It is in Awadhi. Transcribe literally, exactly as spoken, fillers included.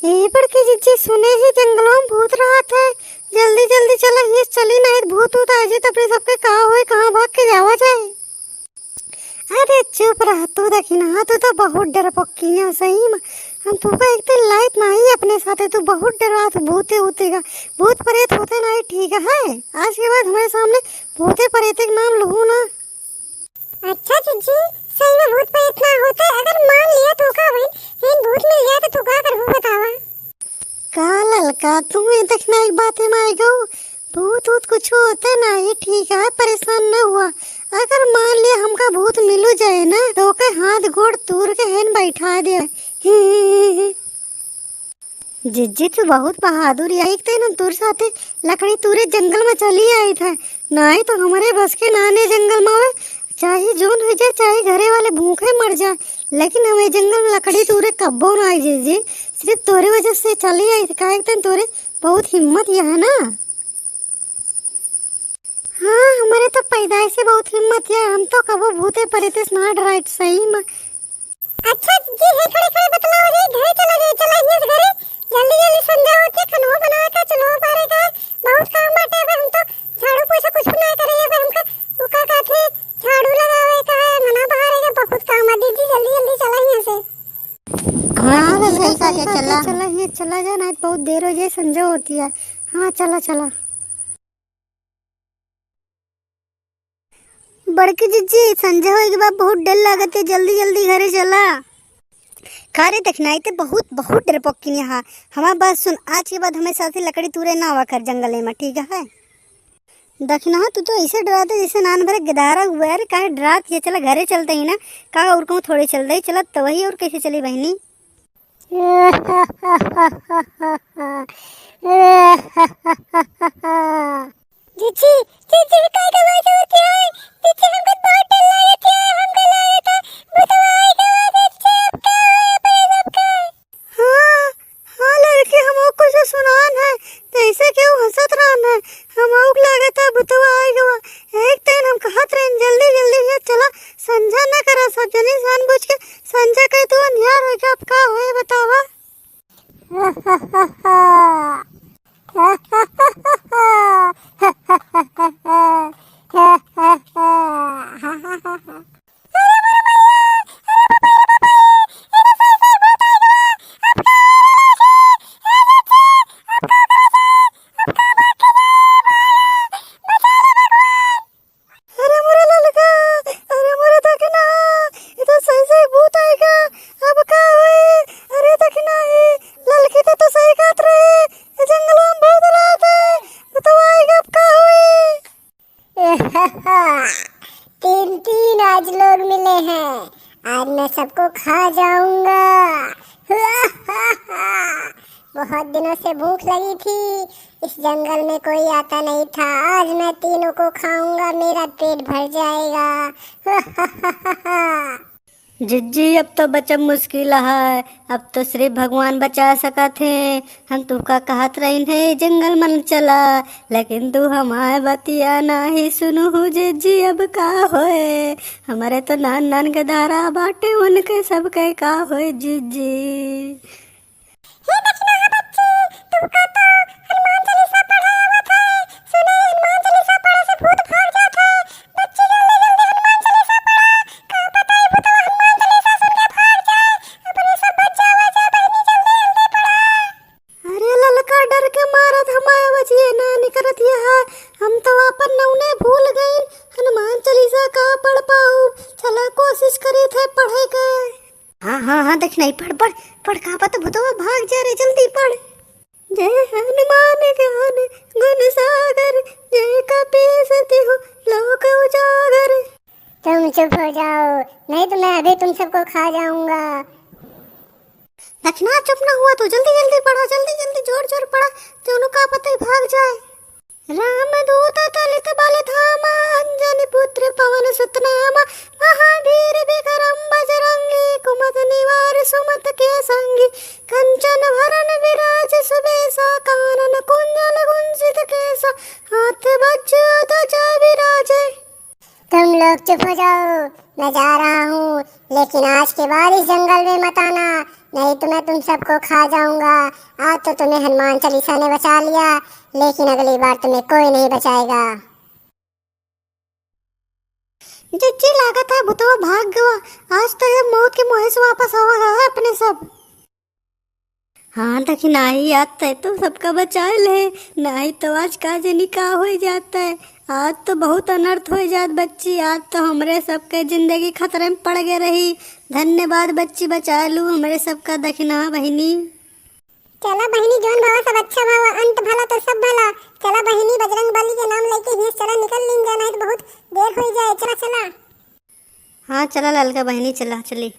ए बड़की जिज्जी, सुने ही जंगलों में भूत रहत है, जल्दी जल्दी चला, ये चली, नाहीं भूत उत आ जाए तो अपने सबके का होए, कहाँ भाग के जावा जाए। अरे चुप रह तू दखिनहा, तू तो बहुत डरपोकिया सही में। हम तुका एक दिन लाइत नाहीं अपने साथे, तू बहुत डरवात भूते उते का। भूत प्रेत होते नाहीं ठीक है। आज के बाद हमरे सामने भूते प्रेते के नाम लहू ना। अच्छा जिज्जी, सही में भूत प्रेत ना होते, अगर मान लिया तो का भइल, इन भूत मिल गया तो तू का करबू बतावा? का ललका, तू ये दखिनहा एक बात में आइ गऊ, भूत ऊत कुछ होते नाहीं, ठीक है, परेशान न हुआ। अगर मान लिया हमका भूत मिलू जाए ना, तो ओके हाथ गोड़ तूर के हेन बैठा दे। जिज्जी, तू बहुत बहादुर है, एक दिन तोर साथे लकड़ी तूरे जंगल में चली आइत है, नाहीं तो हमरे बस के नाने जंगल में आवे, चाहे जौन हो जाए, चाहे घरे वाले भूखे मर जाए, लेकिन हम ये जंगल में लकड़ी तूरे कब्बो ना आई जिज्जी, सिर्फ तोरे वजह से चली आई, काहे के तोरे बहुत हिम्मत यह है ना। हाँ, हमरे तो पैदाइश से बहुत हिम्मत है, हम तो कबो भूते प्रेते से ना डराइत सही में। अच्छा जी, है खड़े खड़े बतलाओ रे, घरे चला जाए, चला हियां से घरे, जल्दी जल्दी संझा होती है, खनवा बनावे का, चुल्हा बारे का, बहुत काम बाटे, अब हम तो झाड़ू पोछा कुछ ना करे, अब हमका वो का कहते हैं, झाड़ू लगावे का है, अंगना बहारे का बहुत काम है। दीदी जल्दी जल्दी चला यहाँ से। हाँ, हाँ, सही सही कहा, कहा, चला। चला, ये चला जा, नाहीं बहुत देर हो जाए, संझा होती है। हाँ, चला, चला। बड़की जिज्जी, संझा होए के बाद बहुत डर लागत है, जल्दी जल्दी घरे चला। का रे दखिनहा, ई ते बहुत, बहुत डरपोकिन है। हमार बात सुन, आज के बाद हमरे साथे लकड़ी तूरे ना आवा कर जंगले में, ठीक है? दखिनहा, तू तो ऐसे डराते जैसे नान भरे गदारा हुआ है। अरे काहे डरात है, चला घरे चलते ही ना, का और कहूँ थोड़े चल रही, चला तो वही और कैसे चली बहनी। जिज्जी, जिज्जी, काहे के आवाज होती है? जिज्जी, हमके बहुत डर लागत है, हमके लागत है, भूतवा आए के आवाज, जिज्जी, अब का होए अपने सबके? हाँ, हाँ लड़की, हमहू कुछ सुनान है, जैसे केहू हंसत रहन है, हमहू के लागत है भूतवा आए गवा। एक दिन हम कहत रहन, जल्दी जल्दी हियां चला, संझा न करा, सब जनी जानबूझ के संझा कहे तू अंधियार हो गया, अब का होए बतावा? अरे मोरे ललका, अरे मोरे दखिनहा, ई तो सही सही भूत आइगा। अब का होई? अरे दखिनहा, ई ललकी तो, तो सही कहत रही, ई जंगलवा में भूत रहत है, भूतवा आइगा, अब का होई? तीन तीन आज लोग मिले हैं, आज मैं सबको खा जाऊंगा। बहुत दिनों से भूख लगी थी, इस जंगल में कोई आता नहीं था, आज मैं तीनों को खाऊंगा, मेरा पेट भर जाएगा। जिज्जी, अब तो बचब मुश्किल है, अब तो सिर्फ भगवान बचा सकत हैं। हम तुका कहत रहिन है जंगल मन चला, लेकिन तू हमार बतिया नाही सुनहू जिज्जी, अब का होए? हमरे तो नान नान गदारा बाटे, उनके सबके का होए जिज्जी? हे दखिनहा बच्ची, तुमका तो हनुमान चालीसा पढ़े आवत है। सुने, हनुमान चालीसा पढ़े से भूत भाग जात है। बच्ची, जल्दी जल्दी हनुमान चालीसा पढ़ा। का पता ई भूतवा हनुमान चालीसा सुन के भाग जाए। अपने सब बच जावा जा बहिनी, जल्दी जल्दी पढ़ा। अरे ललका, डर के मारत हमार बचिए ना निकरत यह। हम तो आपन नौने भूल गइन। हनुमान चालीसा का पढ़ पाउब? चला कोशिश करीत है पढ़े के। हाँ, हाँ, हाँ, दखिनहा, पढ़, पढ़, पढ़, का पता भूतवा भाग जा रे, जल्दी पढ़। जय हनुमान ज्ञान गुण सागर, जय कपीस तिहु लोक उजागर। तुम चुप हो जाओ, नहीं तो मैं अभी तुम सबको खा जाऊंगा। दखिनहा, चुप ना हुआ तू, जल्दी जल्दी पढ़ा, जल्दी जल्दी जोर जोर पढ़ा, जौनो का पता ही भाग जाए। रामदूत अतुलित बल धामा, अंजनी पुत्र पवन सुत नामा, महावीर विक्रम बजरंगी, कुमति निवार सुमति के संगी, कंचन वरन विराज सुबेसा, कानन कुंडल कुंचित केसा, हाथ वज्र ध्वजा विराजे। तुम लोग चुप हो जाओ, मैं जा रहा हूँ, लेकिन आज के बाद इस जंगल में मत आना। नहीं तो मैं तुम सबको खा जाऊंगा। आज तो तुम्हें हनुमान चालीसा ने बचा लिया, लेकिन अगली बार तुम्हें कोई नहीं बचाएगा। जिज्जी, लागत है भूतवा भाग गवा। आज तो ये मौत के मुंह से वापस आवा है अपने सब। हाँ दखिनाही, आज तै तो सबका बचाए ले, नहीं तो आज का जनी का होइ जात है। आज तो बहुत अनर्थ होइ जात बच्ची, आज तो हमरे सबके जिंदगी खतरे में पड़ गए रही। धन्यवाद बच्ची, बचाए लू हमरे सबका दखिनहा बहिनी। चला बहिनी, जौन भवा सब अच्छा भवा, अंत भला तो सब भला। चला बहिनी, बजरंग बली के नाम लेके हियां से चला, निकल लीन जाना है तो बहुत देर होइ जाए। चला चला। हाँ चला ललका बहिनी, चला चली।